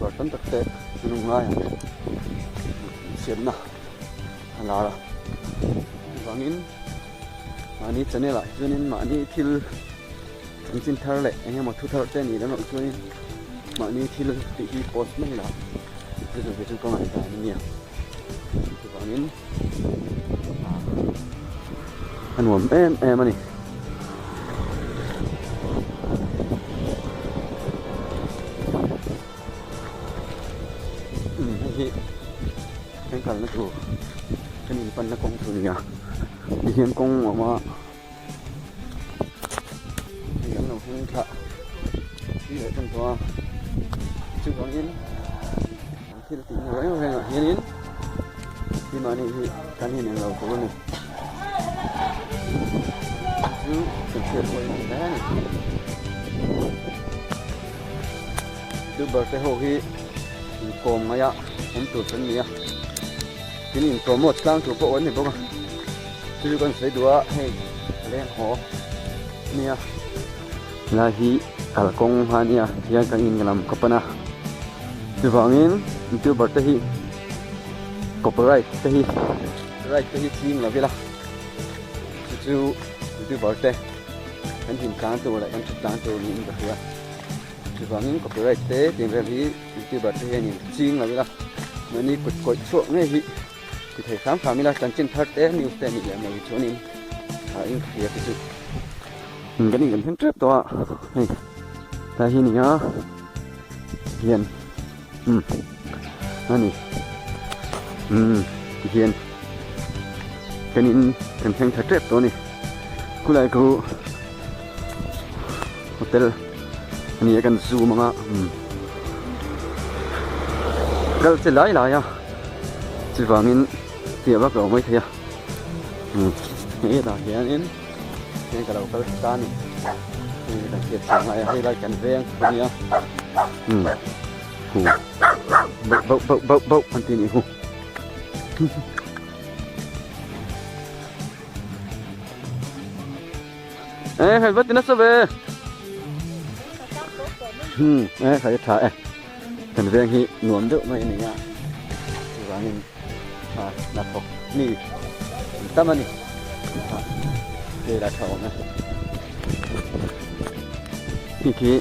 Youtuber tam tak te an awm ngai ang siamna a lar a chuvangin mahni channel ah chuanin mahni thil chanchin thar leh eng emaw thu thar te a nih lem loh chuanin mahni thil tih hi post mai la chu chu chu ka ngaihdan a nia chuvangin a nuam em em a ni. Hei hi kan kalna tur kan inpanna kawng tur a ni a tihian kawng a awm a hei an lo hung thla tui leh tan tawh a chuvangin an thil tih na reng rengah hianin keimahni hi kan ineng lo tur a ni chu kan hriat pawhin a ni hle a ni. Youtuber te ho hi inkawm mai a awm tur chu an ni a tin in promote tlang tur pawh an ni bawk a chu chu kan sawi duh a hei a leng haw nia helai hi kalkawng kha a nia tihian kan in lam ka pan a chuvangin youtuber te hi copyright te hi right te hi ching lo ila chu chu youtuber te kan him tlang tur leh kan that tlang tur niin ka hria. Chuvangin copyright te tih vel hi youtuber te hianin ching lo ila mahni kut kawih chhuak ngei hi ti thei hram hram ila chanchin thar te news te anih leh mai chuanin tha in ka hria te chu kan in kan thleng tep tawh a hei tlai hi nia hian umm ani umm tihian kan in kan thleng tha tep tawh a ni khulai khu. Hotel a ni a kan zoom ang a umm kal che lai lai a chuvangin fiah vak lo maithei a umm hetah hianin heng ka lo kal ta a ni heng hi kan hriat chhuah ngai a hei lai kan veng a nia umm hu bauh bauh bauh bauh bauh an tih a nih hu. E hei va ti nasa ve hmm e hei tha e kan veng hi nuam deuh mai a ni a chuvangin a hnathawk mi an tam a ni a hei la tha awm e hei khi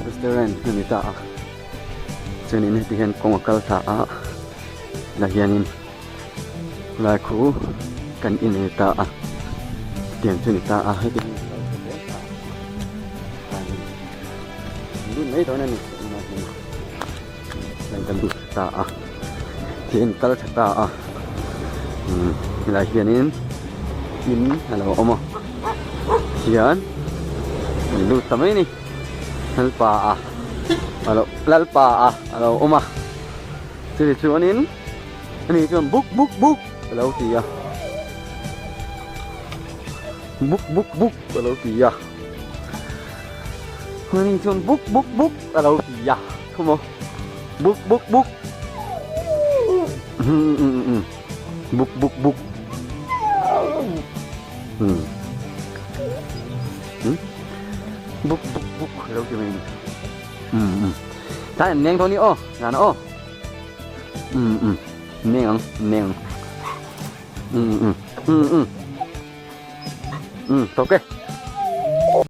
restaurant a ni ta a chuanin heti hian kawng a kal thla a lah hianin Lai khu kan inei ta a, tiang chu ni ta a heti hi ka lo hre zel ta a lut mai dawn a ni tunah hian hian kan lut thla ta a hian kal thla ta a umm helai hianin in a lo awm a hian kan lut ta mai a ni lalpa a alo lalpa a alo awm a chutichuanin. Ani chuan buk buk buk a lo ti a, buk buk buk a lo ti a, ani chuan buk buk buk a lo ti a, khawmaw buk buk buk umm umm umm buk buk buk umm umm buk buk buk a lo ti mai a ni umm umm tlai an leng dawn i aw zan ah aw. Um um neng ang neng ang um um um um um tawk e.